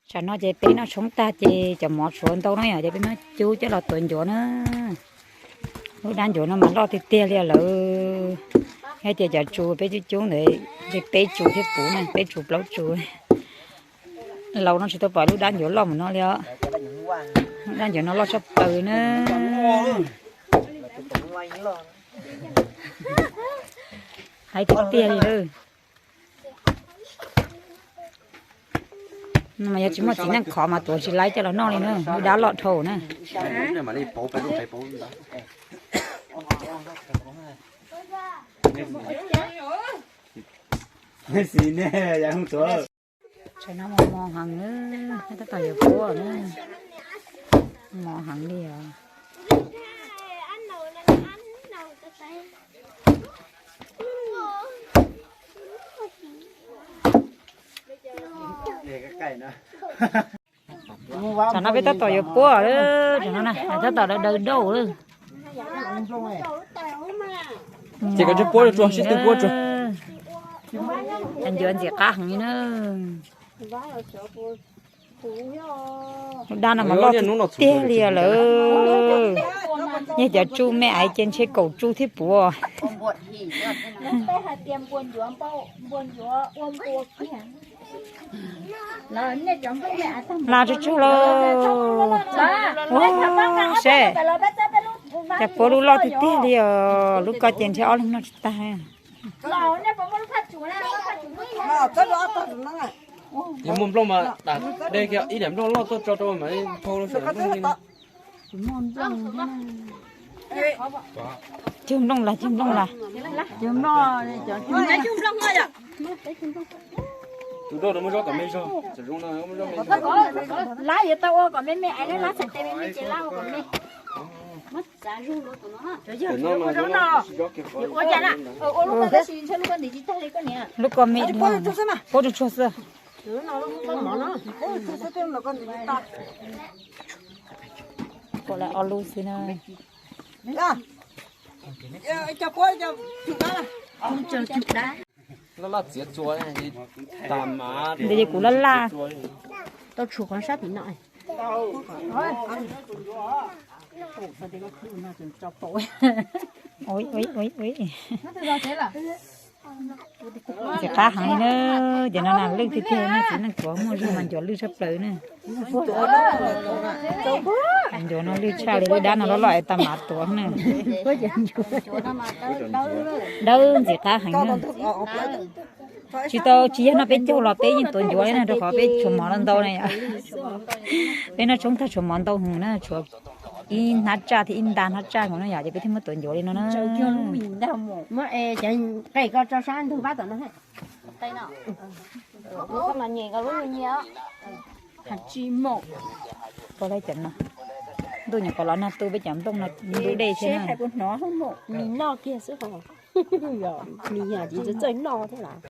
Tsam no ces peb noj tshoob tag ces cov mov tshuav ntau no yom, ces peb muab cub coj los tuav ncuav na. Lub dab ncuav no mas loj tiag tiag li lawm. Hais tias cov tsu peb cub cub ntawd ntshe peb tsu thiab puv na, peb tsu plaub tsu. Laus no tsis tau pom lub dab ncuav loj mus no li os. Lub dab ncuav no loj tshaj plaws na. Hais tiag tiag li lawm. No mas yog tsis muaj txiv neej khov mas tuav tsis laib coj los noj li na, lub dab loj dhau na. Tsam no mos mos heev na, tab tom yuav puab na. Mos heev li os. Tsam no peb tab tom yuav puab lawm, tsam no na tab tom daws daws dauj lawm. Ces koj tsis puab tsuag, sib tw puab tsuag. Cov ncuav ntxim qab heev li na. Lub dab no mas loj tiag tiag li lawm. Yog cov tsu me aiv ces ntshe kaum tsu thiab puav. Las tsuj tsuag lauj. Ua seb, cas puab lub loj tiag tiag li os, lub ko ces ntshe ob leeg noj tsis tag. Yog muaj nplooj mas tas dej kiag ib daim nplooj loj tuaj tso rau mas phau rau saum. Cug nplooj las, cug nplooj las. Tus doj no muaj zaub kom me zog, txawm zoo no muaj zaub me zog. Lab yuav tau ua kom me me, lab txhais tes me me ces lab ua kom me. Ua cas na, ua lub ko tab sis ntshe lub ko ntim tsis tag li koj niam. Lub ko me, puab tsuag tsuag xwb. Puab lawm ob lub xwb na. Laj laj txiav txua, tas mas. Ntev ces kuv laj laj. Tau tshuav qhov sab tim no. Ntxim qab heev li na, cov no na lwj tiag tiag na, txiv neej tuav muaj zog mas ncuav lwj tshaj plaws na. Ncuav no lwj tshaj li, lub dab no loj loj es tas mas tuav na. Dawb ntxim qab heev na. Tsis tau, tsis yog no peb caug los peb yeej tuav ncuav li na, rau qhov peb tshuav mov ntau ntau na yom. Peb noj tshoob tag tshuav mov ntau heev na, tshuav ib hnab tsaj thiab ib nta hnab tsaj nkaus na yom, ces peb thiaj muab tuav ncuav li no na. Muab qe ko tso sab ntug vab tom no. Ntuj nyuam qhuav los nag tu peb cov nplooj no ntub dej thiab na. Mis noj kiag xwb, mis yog tsis txawj noj thiab las.